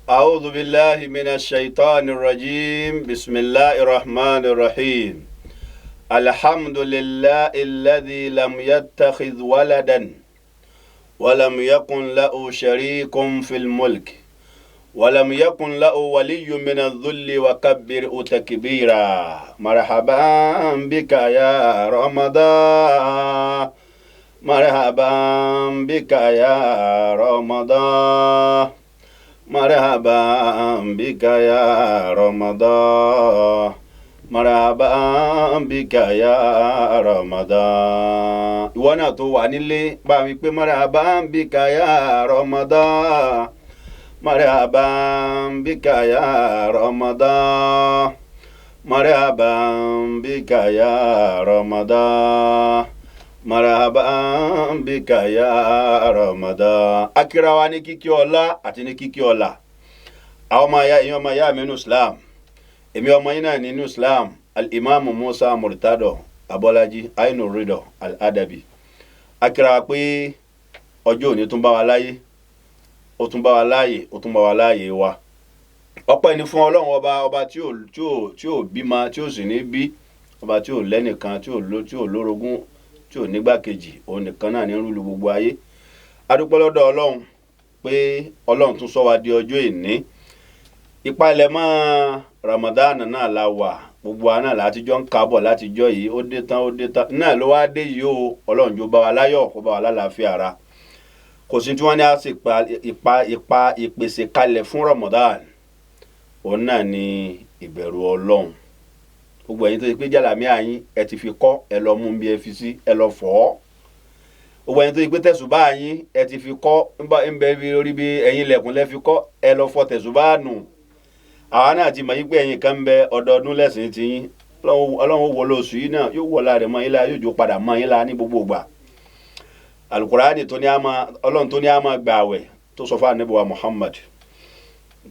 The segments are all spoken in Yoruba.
أعوذ بالله من الشيطان الرجيم. بسم الله الرحمن الرحيم. الحمد لله الذي لم يتخذ ولدا ولم يكن له شريك في الملك ولم يكن له ولي من الذل وكبره تكبيرا. مرحبا بك يا رمضان، مرحبا بك يا رمضان، مرحبا بك يا رمضان، مرحبا بك يا رمضان. Ìwọ náà tó wà nílé bá mi pé مرحبا بك يا رمضان، مرحبا بك يا رمضان، مرحبا بك يا رمضان، marhaba bika ya Ramadan. Akira wa ní kíkí ọlá àti ní kíkí ọlá. Àwọn ọmọ ya, ìyẹn ọmọ ya mi nínú Islam, èmi ọmọ yín náà nínú Islam, al-Imam Musa Murtado Abọ́lájí Ainu Rido al-Adabi. Akira wa pé ọjọ́ òní tún bá wa láyé, ó tún bá wa láàyè, ó tún bá wa láàyè wa. Ọpẹ́ ni fún Ọlọ́run ọba, ọba tí ò tí ò tí ò bímọ, tí ò sì ní bí, ọba tí ò lẹ́nìkan, tí ò lórogún, tí ò nígbàkejì, òun nìkan náà ní rúlu gbogbo ayé. Adúpẹ́ lọ́dọ̀ Ọlọ́run pé Ọlọ́run tún sọ wa di ọjọ́ ìní. Ìpalẹ̀mọ́ Ramadan náà la wà, gbogbo wa náà látijọ́ ń kábọ̀ látijọ́ yìí. Ó dé tán, ó dé tán náà ló wá dé yìí o. Ọlọ́run jó bá wa láyọ̀, kó bá wa lálàáfíà ara. Kò sí tí wọ́n ní á sì pa ipa ìpèsè kalẹ̀ fún Ramadan, òun náà ní ìbẹ̀rù Ọlọ́run. Gbogbo ẹ̀yin tó ti pé jàlámíà yín ẹ ti fi kọ́, ẹ lọ mú bí ẹ fi sí, ẹ lọ fọ̀ ọ́. Gbogbo ẹ̀yin tó ti pé tẹ̀sùbá yín ẹ ti fi kọ́, ń bẹ bí orí bí ẹ̀yin ilẹ̀kùn lẹ́ fi kọ́, ẹ lọ fọ̀ tẹ̀sùbá nù. Àwa náà ti mọ̀ yín pé ẹ̀yin kan ń bẹ ọdọọdún lẹ́sìn ti yín. Ọlọ́run ó wọlé oṣù yìí náà, yóò wọlé rẹ̀ mọ́ yín la, yóò jó padà mọ́ yín la ní gbogbo ìgbà. Alukurani tó ní a máa, Ọlọ́run tó ní a máa gbààwẹ̀, tó sọ fún Ànábì wa Muhammad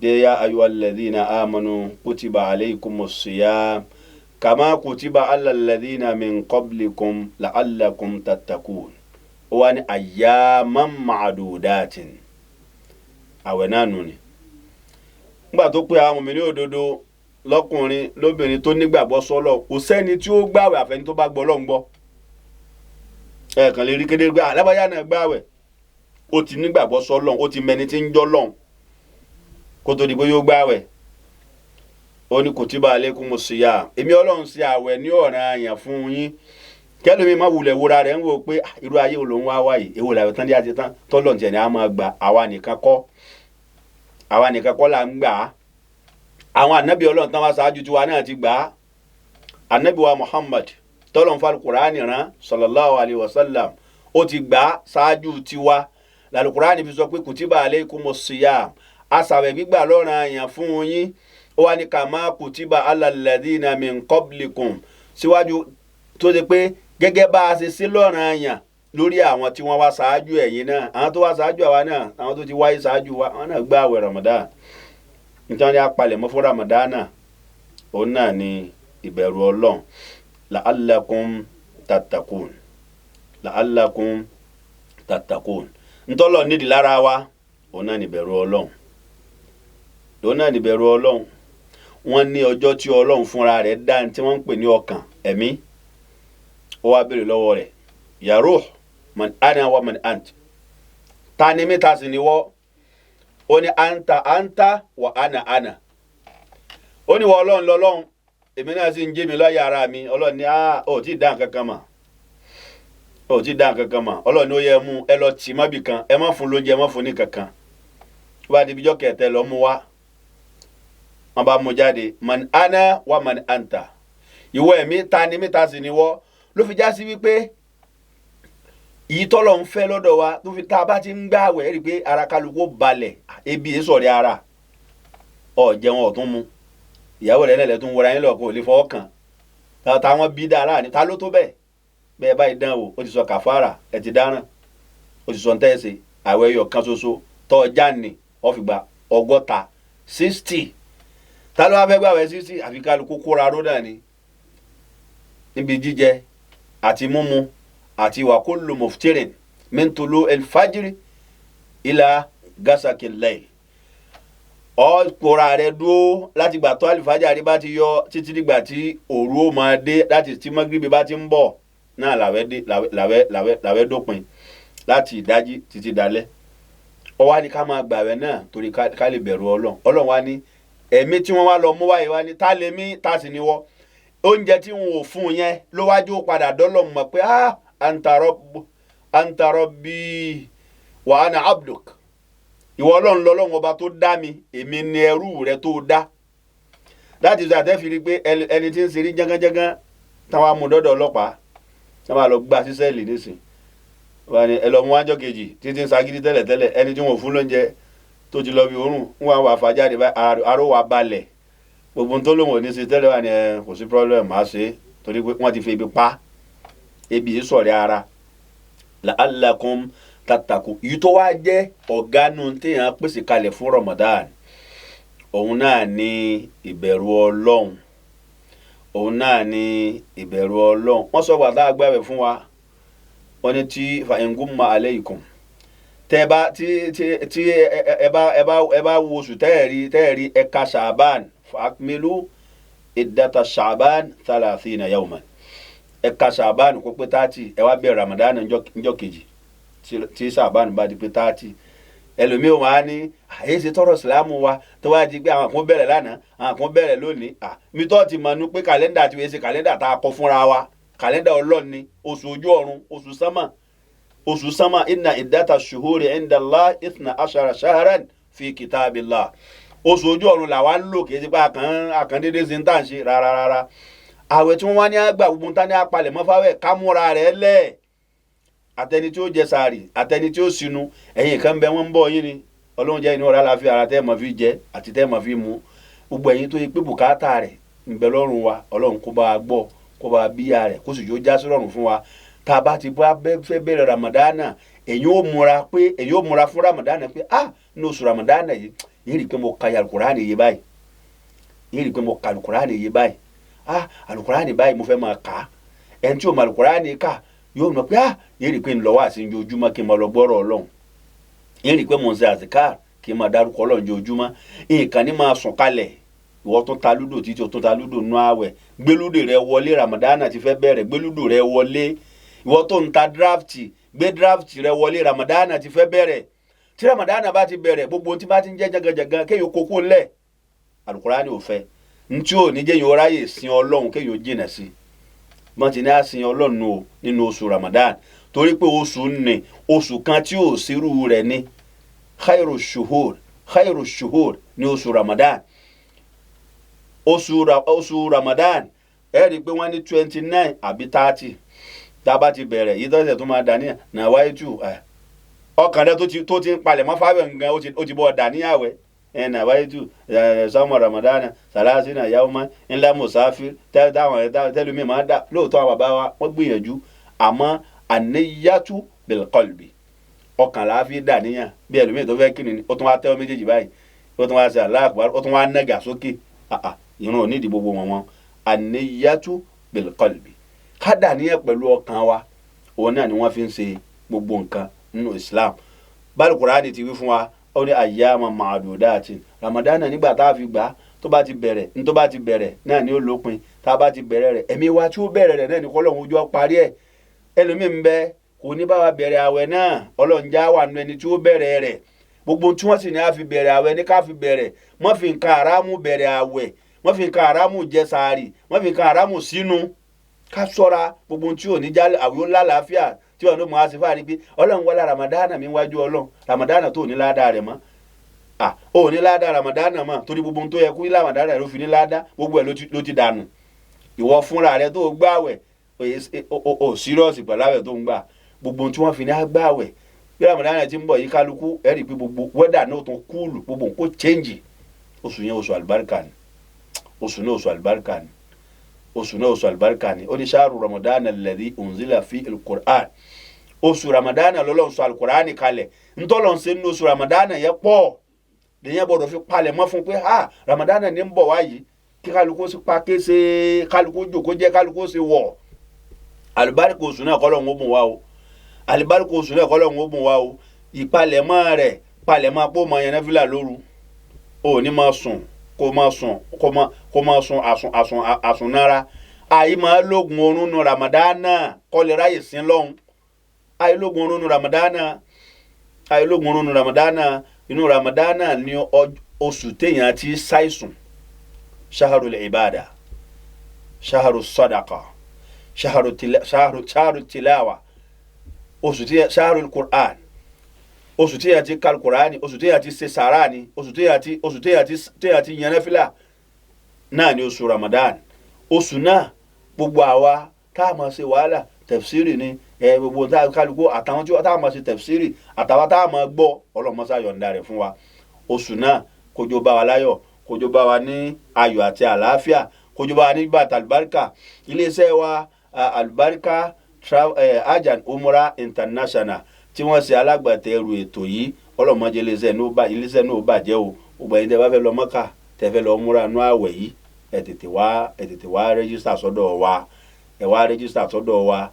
pé ya ayyuhal ladhina amanu kutiba alaykumus siyam kama kutiba ala alladhina min qablikum la'allakum tattaqun. Ó wá ní ayyaman ma'dudatin. Àwẹ̀ náà nù ni. Nígbà tó pé àwọn mùmínì òdodo lọ́kùnrin lóbìnrin tó nígbàgbọ́ sọ́lọ̀, kò sẹ́ni tí ó gbàwẹ̀ àfẹ́ni tó bá gbọ́ Ọlọ́run gbọ́. Ẹ kàn lè rí kéde gbé alábàáyá náà gbàwẹ̀, ó ti nígbàgbọ́ sọ́lọ̀, ó ti mẹni tí ń jọ́ lọ́hùn kó tó di pé yóò gbàwẹ̀. Ó ní kutiba alaykumus siyam, èmi Ọlọ́run ṣe àwẹ̀ ní ọ̀ranyàn fún yín. Kẹlòmíì má wulẹ̀ wúra rẹ̀ ń wò pé irú ayé wo ló ń wá wáyé, èwo làwọn tán dé àti tán tọ́lọ̀ tiẹ̀ ní a máa gbà. Àwa nìkan kọ́, àwa nìkan kọ́ là ń gbà á. Àwọn ànábì Ọlọ́run tán wá ṣáájú tiwa náà ti gbà á. Ànábì wa Muhammad tọ́lọ̀ ń fa Kùránì rán sallallahu alayhi wa sallam, ó ti gbà á ṣáájú tiwa. Làlùkùránì fi sọ pé kutiba alaykumus siyam, àṣàwẹ̀ gbígbà lọ́ranyàn fún yín. Ó wá ní kama kutiba ala alladhina min qablikum, síwájú tó ṣe pé gẹ́gẹ́ bá a ṣe sí lọ́ranyàn lórí àwọn tí wọ́n wá ṣáájú ẹ̀yin náà, àwọn tó wá ṣáájú àwa náà, àwọn tó ti wáyé ṣáájú wa, àwọn náà gbà àwẹ̀ Ramadan. Nítorí apalẹ̀mọ́ fún Ramadan náà, òun náà ni ìbẹ̀rù Ọlọ́run. La'allakum tattaqun, la'allakum tattaqun. Ntọ́lọ̀ nídìí lára wa, òun náà ni ìbẹ̀rù Ọlọ́run, òun náà ni ìbẹ̀rù Ọlọ́run. Wọ́n ní ọjọ́ tí Ọlọ́run fúnra rẹ̀ dá ní tí wọ́n ń pè ní ọkàn ẹ̀mí, ó wá béèrè lọ́wọ́ rẹ̀, ya ruh man ana wa man ant, ta ni mí, ta sì ni wọ́? Ó ní anta anta wa ana ana. Ó ní wọ́n Ọlọ́run lọ́lọ́run, èmi náà sì ń jẹ́ mi lọ́ọ̀yà ara mi. Ọlọ́run ní ó tí ì dá nǹkan kan mà, ó tí ì dá nǹkan kan mà. Ọlọ́run ní ó yẹ mú ẹ lọ tì mọ́bì kan, ẹ má fún lóúnjẹ, ẹ má fún ní kankan. Ó bá di ibijọ́ kẹtẹ lọ mú wá, wọ́n bá mú jáde, man ana wa man anta, ìwọ ẹ̀mí ta ni mí, ta sì ni wọ́. Ló fi já sí wípé ìyí tọ́lọ̀ ń fẹ́ lọ́dọ̀ wa tó fi tá a bá ti ń gbààwẹ̀, rí i pé ara kálukú balẹ̀, ebi yìí sọ̀rọ̀ ara ọ̀ jẹun ọ̀tún mu, ìyàwó rẹ̀ lẹ́lẹ̀ tó ń wọra yín lọ kó lè fọwọ́ kàn táwọn bí dáa láàrin ta ló tó bẹ́ẹ̀ bẹ́ẹ̀ báyìí dán o. Ó ti sọ kàfàrà, ẹ ti dáràn, ó ti sọ ń tẹ́sí àwẹ̀ ẹyọ kan ṣoṣo tọ́ ọjà ní ó fi gba 60, 60. Ta ló wá fẹ́ gbàwẹ̀ 60? Àfi kálukú kóra ró náà ni níbi jíjẹ àti mímu àti wa kullu muftirin min tulu el fajri ila gasaki layl. Ọ kóra rẹ dúró láti gbà tó àlìfájàrí bá ti yọ títí dìgbà tí òru ó máa dé, láti tí mọ́gìrìbì bá ti ń bọ̀ náà làwẹ́ dé, làwẹ́ dópin láti ìdájí títí dalẹ́. Ó wá ní ká máa gbàwẹ̀ náà torí ká lè bẹ̀rù Ọlọ́run. Ọlọ́run wá ní ẹ̀mí tí wọ́n wá lọ mú wáyé wá ní tá lè mí tá sì ní wọ́ oúnjẹ tí wọn ò fún yẹn ló wájú padà dọ́lọ̀ mọ̀ pé anta rabbi wa ana abduk. Ìwọ Ọlọ́run lọ́lọ́run ọba tó dá mi, èmi ni ẹrú rẹ tó dá. Láti sọ àtẹ́fi rí pé ẹni tí ń ṣe rí jẹ́gánjẹ́gán táwọn amúdọ́dọ̀ ọlọ́pàá tí wọ́n bá lọ gbà sí sẹ́ẹ̀lì nísìn, wọ́n ní ẹ lọ mú wájọ́ kejì títí ń sagídí tẹ́lẹ̀tẹ́lẹ̀, ẹni tí wọ́n fún lóúnjẹ tó ti lọ bí òórùn ń wá wà fàjáde bá aró wa balẹ̀, gbogbo tó lóun ò ní ṣe tẹ́lẹ̀ wà ní ẹ kò sí problem, má ṣe torí pé wọ́n ti fi ebi pa, ebi yìí sọ̀rọ̀ ara. La'allakum tattaqun. Yìí tó wá jẹ́ ọ̀gánu téèyàn pèsè kalẹ̀ fún Ramadan, òun náà ní ìbẹ̀rù Ọlọ́run, òun náà ní ìbẹ̀rù Ọlọ́run. Wọ́n sọ wàtá agbáwẹ̀ fún wa, wọ́n ní tí fa in gumma alaykum, tẹ́ bá tí tí tí ẹ bá ẹ bá ẹ bá wo oṣù tẹ́ẹ̀rí ẹ̀ka Ṣàbán, fa akmilu iddata Ṣàbán thalathina yawman, ẹ̀ka Ṣàbán kó pé 30, ẹ wá bẹ̀rẹ̀ Ramadan ńjọ́ kejì tí Ṣàbán bá di pé 30. Ẹlòmíì wọn á ní àyè ṣe tọrọ sílámù wa tó wá di pé àwọn kan bẹ̀rẹ̀ lánàá, àwọn kan bẹ̀rẹ̀ lónìí. Mi tó ti mọ̀ nu pé kàlẹ́ndà ti wọ́n ṣe kàlẹ́ndà tá a kọ fúnra wa, kàlẹ́ndà Ọlọ́run ni, oṣù ojú ọ̀run, oṣù sánmà, oṣù sánmà. Inna iddata shuhuri inda Allah ithna ashara shahran fi kitabillah. Oṣù ojú ọ̀run làwa ń lò, kì í ṣe pé àkàndédé ṣe ń tà ń ṣe rárá rárá. Àwẹ̀ tí wọ́n wá ní àgbà gbogbo ta ní apalẹ̀ mọ́ fáwẹ̀ kámúra rẹ̀ lẹ̀, àtẹni tí ó jẹ sàárì, àtẹni tí ó sinu, ẹ̀yin kan bẹ wọ́n ń bọ̀ yín ni. Ọlọ́run jẹ́ inú ọ̀rá láfi ara tẹ́ mọ̀ fi jẹ àti tẹ́ mọ̀ fi mu. Gbogbo ẹ̀yin tó yẹ pé bùkátà rẹ̀ ń bẹ lọ́rùn wa, Ọlọ́run kó bá a gbọ́, kó bá a bíyà rẹ̀, kó sì yóò já sí rọrùn fún wa. Tá a bá ti bá fẹ́ bẹ̀rẹ̀ Ramadana, èyí ó múra pé èyí ó múra fún Ramadana pé ní oṣù Ramadana yìí, yìí rí i pé mo ka Alukurani yìí báyìí, yìí rí i pé mo ka Alukurani yìí báyìí, Alukurani báyìí mo fẹ́ máa kà á. Ẹni tí o mọ Alukurani kà yóò mọ̀ pé yìí rí i pé ń lọ wá sí ojoojúmọ́ kí n máa lọ gbọ́rọ̀ Ọlọ́run, yìí rí i pé mo ń ṣe àzìkáà kí n máa dárúkọ Ọlọ́run ojoojúmọ́. Nǹkan ní máa sùn kalẹ̀, ìwọ tún ta lúdò títí o tún ta lúdò nú àwẹ̀, gbé lúdò rẹ wọlé, Ramadana ti fẹ́ bẹ̀rẹ̀, gbé lúdò rẹ wọlé. Ìwọ tó ń ta drafti, gbé drafti rẹ wọlé, Ramadana ti fẹ́ bẹ̀rẹ̀. Tí Ramadana bá ti bẹ̀rẹ̀, gbogbo ohun tí bá ti ń jẹ́ jẹ́gẹ́jẹ́gẹ́ kéèyàn kókó lẹ̀, Alukurani ò fẹ́ ntí ò ní jẹ́ yóò ráyè sin Ọlọ́run, kéèyàn jìnà sí wọ́n ti ní á sin Ọlọ́run o nínú oṣù Ramadan, torí pé oṣù ní oṣù kan tí ò sírú rẹ̀ ní khairu shuhur, khairu shuhur ní oṣù Ramadan. Oṣù Ramadan ẹ rí i pé wọ́n ní 29 àbí 30 tá a bá ti bẹ̀rẹ̀ yìí tọ́sẹ̀ tó máa dà ní nàwáyé tù ọkàn rẹ tó ti ń palẹ̀ mọ́ fáwẹ̀ nǹkan ó ti bọ́ dà níyàwẹ̀ ẹ̀ nàwáyé tù sọmọ Ramadan salasina yawma ńlá musafir táwọn tẹlumi máa dà. Lóòótọ́ àwọn bàbá wa wọ́n gbìyànjú, àmọ́ àníyàtú bilqalbi ọkàn la fi dà níyàn. Bí ẹlòmíì tó fẹ́ kí ni ó tún wá tẹ́wọ́ méjèèjì báyìí, ó tún wá ṣe Allahu Akbar, ó tún wá nẹ́gà sókè, ìrun ò nídìí gbogbo wọn. Àníyàtú bilqalbi, ká dà níyàn pẹ̀lú ọkàn wa, òun náà ni wọ́n fi ń ṣe gbogbo nǹkan nínú Islam. Báyìí Kùránì ti wí fún wa, ó ní ayyama ma'dudatin, Ramadana nígbà tá a fi gbà tó bá ti bẹ̀rẹ̀, ní tó bá ti bẹ̀rẹ̀ náà ni ó lópin. Tá a bá ti bẹ̀rẹ̀ rẹ̀, ẹ̀mí wa tí ó bẹ̀rẹ̀ rẹ̀ náà ni kọ́lọ́hún ojú ọ parí ẹ̀. Ẹlòmíì ń bẹ kò ní bá wa bẹ̀rẹ̀ àwẹ̀ náà, Ọlọ́run já wà nù ẹni tí ó bẹ̀rẹ̀ rẹ̀. Gbogbo tí wọ́n sì ní a fi bẹ̀rẹ̀ àwẹ̀ ní ká fi bẹ̀rẹ̀, wọ́n fi nǹkan àrámù bẹ̀rẹ̀ àwẹ̀, wọ́n fi nǹkan àrámù jẹ sàárì, wọ́n fi nǹkan àrámù sínú. Ká ṣọ́ra gbogbo tí ò ní já àwẹ̀ ó lálàáfíà tí wọn ló mọ àṣẹ fáàrí pé Ọlọ́run wọlé Ramadana mi wájú Ọlọ́run, Ramadana tó ní ládàá rẹ̀ mọ́, ò ní ládàá Ramadana mọ́, torí gbogbo tó yẹ kú Ramadana ló fi ní ládàá, gbogbo ẹ̀ ló ti dànù. Ìwọ fúnra rẹ tó gbàwẹ̀ ò sírọ́ọ̀sì pẹ̀lú àwẹ̀ tó ń gbà, gbogbo tí wọ́n fi ní agbáwẹ̀ bí Ramadana ti ń bọ̀ yìí, kálukú ẹ̀ rí i pé gbogbo wẹ́dà náà tún kúlù, gbogbo nǹkó chẹ́ǹjì. Oṣù yẹn oṣù àlùbáríkà ni, oṣù náà oṣù àlùbáríkà ni, oṣù náà oṣù àlùbáríkà ni. Ó ní ṣáàrù Ramadana alladhi unzila fi al-Qur'an, oṣù Ramadana lọ́lọ́run sọ al-Qur'an kalẹ̀, ntọ́lọ́n ṣe nínú oṣù Ramadana yẹn pọ̀, lèyìn gbọ́dọ̀ fi palẹ̀ mọ́ fún pé Ramadana ní ń bọ̀ wáyìí, kí kálukú sì pa kése, kálukú jòkó jẹ́, kálukú sì wọ̀. Àlùbáríkà oṣù náà kọ́lọ́run ó bùn wá o, àlùbáríkà oṣù náà kọ́lọ́run ó bùn wá o. Ìpalẹ̀mọ́ rẹ̀, palẹ̀mọ́ pé ó mọ yẹn náfìlà lóru, Ò ní máa sùn, kó máa sùn, kó máa sùn àsùn àsùn àsùn nára. Àyè máa lóògùn oorun nu Ramadana kọ́ lè ráyè sí lọ́hùn. Àyè lóògùn oorun nu Ramadana, àyè lóògùn oorun nu Ramadana. Inú Ramadana ní oṣù téèyàn ti ṣàìsùn, shaharul ibada, shaharu sadaqa, shaharu tilawa, oṣù tí shaharul Qur'an, oṣù tí yẹn ti kal Qur'ani, oṣù tí yẹn ti ṣe sàrà ni, oṣù tí yẹn ti yan náfìlà náà ni oṣù Ramadan. Oṣù náà, gbogbo àwa tá a máa ṣe wàhálà tẹ̀fsírì ni ẹ, gbogbo tá a kálukú àtàwọn tí tá a máa ṣe tẹ̀fsírì, àtàwọn tá a máa gbọ́, ọlọ́mọṣá yọ̀ǹda rẹ̀ fún wa. Oṣù náà, kójó bá wa láyọ̀, kójó bá wa ní ayọ̀ àti àlàáfíà, kójó bá wa ní bàtà àlùbáríkà. Iléeṣẹ́ wa, Àlùbáríkà Hajj and Umrah International, tí wọ́n ṣe alágbàtẹrù ètò yìí, ọlọ́mọdé iléeṣẹ́ náà ó bàjẹ́ o. Gbogbo ẹ̀yin tẹ́ bá fẹ́ lọ Mọ́kà, tẹ́ fẹ́ lọ múra nú àwẹ̀ yìí, ẹ tètè wá register sọ́dọ̀ wa. Ẹ wá register sọ́dọ̀ wa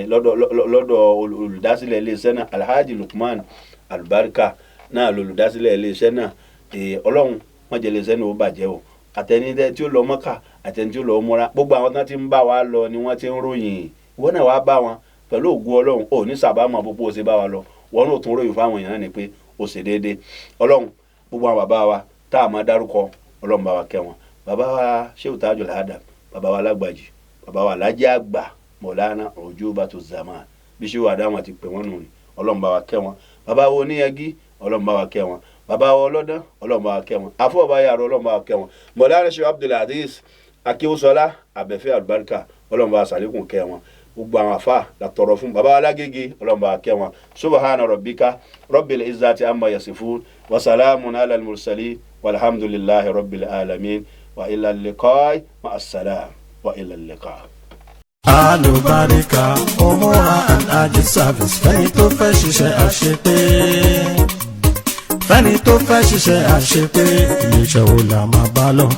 lọ́dọ̀ olùdásílẹ̀ iléeṣẹ́ náà, Alhaji Lukman Alubarika náà lolùdásílẹ̀ iléeṣẹ́ náà. Ọlọ́run má jẹ́ iléeṣẹ́ náà ó bàjẹ́ o. Àtẹni tí ó lọ Mọ́kà, àtẹni tí ó lọ múra, gbogbo àwọn tí wọ́n ti ń bá wa lọ ni wọ́n ti ń ròyìn. Ìwọ náà wàá bá wọn pẹ̀lú ògùn Ọlọ́run, ò ní sàbámọ̀ bó ṣe bá wa lọ. Wọn náà tún ròyìn fáwọn èèyàn náà ni pé ó ṣe déédéé. Ọlọ́run, gbogbo àwọn bàbá wa tá a máa dárúkọ, Ọlọ́run bá wa kẹ́ wọn. Bàbá wa Shehu Tajul Adam, bàbá wa Lágbàjì, bàbá wa Alhaji Àgbà Mọ̀lánà Ojúbàtú Zaman, bí Shehu Adamu ti pè wọ́n nù ni, Ọlọ́run bá wa kẹ́ wọn. Bàbá wa Oníyangí, Ọlọ́run bá wa kẹ́ wọn. Bàbá wa Ọlọ́dán, Ọlọ́run bá wa kẹ́ wọn. Àfọwọ́bá yàrá, Ọlọ́run bá wa kẹ́ wọn. Mọ̀lánà Shehu Abdulaziz Akíwúsọlá Abẹ́fẹ́ Àlùbáríkà, Ọlọ́run bá wa sàlékún kẹ́ wọn. Gbogbo àwọn afa la tọrọ fún. Baba Alágége, Ọlọ́run bá kẹ́ wọn. Subhana rabbika rabbil izzati amma yasifun, wa salamun ala al-mursalin, walhamdulillahi rabbil alamin, wa ila liqai, ma assalam, wa ila liqa. Alùbáríkà Umura and Hajj Service, fẹ́ni tó fẹ́ ṣiṣẹ́ àṣepé, fẹ́ni tó fẹ́ ṣiṣẹ́ àṣepé, iléeṣẹ́ wo la máa bá lọ?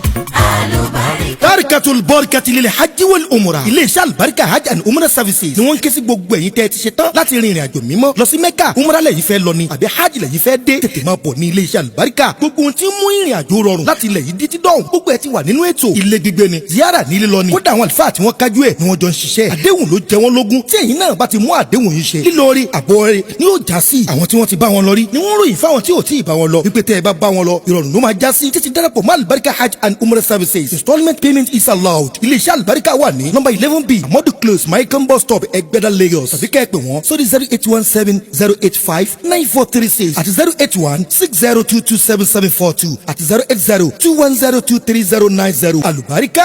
Tarikatul Barikati lil Hajj wal Umra. Iléeṣẹ́ Alibarika Hajj and Umrah Services ni wọ́n ń ké sí gbogbo ẹ̀yin tẹ́ ẹ ti ṣe tán láti rin ìrìn àjò mímọ́ lọ sí Mecca. Umrah lẹ́yìn fẹ́ lọ ni àbí hajj lẹ́yìn fẹ́ dé, tètè máa bọ̀ ní iléeṣẹ́ Alibarika. Gbogbo ohun tí ń mú ìrìn àjò rọrùn láti ilẹ̀ yìí dí tí dọ̀hùn, gbogbo ẹ̀ ti wà nínú ètò. Ilé gbígbé ni, ziyara nílé lọ ni, kódà àwọn àlùfáà tí wọ́n kájú ẹ̀ ni wọ́n jọ ń ṣiṣẹ́. Àdéhùn ló jẹ wọ́n lógún. Tí ẹ̀yin náà bá ti mú àdéhùn yìí ṣe, lílọrí àbọ̀ rẹ̀ ni yóò já sí. Àwọn tí wọ́n ti bá wọn lọ rí ni wọ́n ròyìn fáwọn tí ò tí ì bá wọn lọ wípé tẹ́ ẹ bá bá wọn lọ, ìrọ̀rùn ló máa já sí. Títí darapọ̀ mọ́ Alibarika Hajj and Umrah Services. Installment payment is allowed. Iléeṣẹ́ Alibarika wà ní nọ́mbà 11B, Amadu Close, Maikan Bus Stop, Ẹgbẹ́dá, Lagos. Tàbí kẹ́ ẹ pè wọ́n sórí 08170859436 àti 08160227742 àti 08021023090. Alibarika,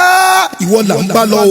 ìwọ là ń bá lọ o.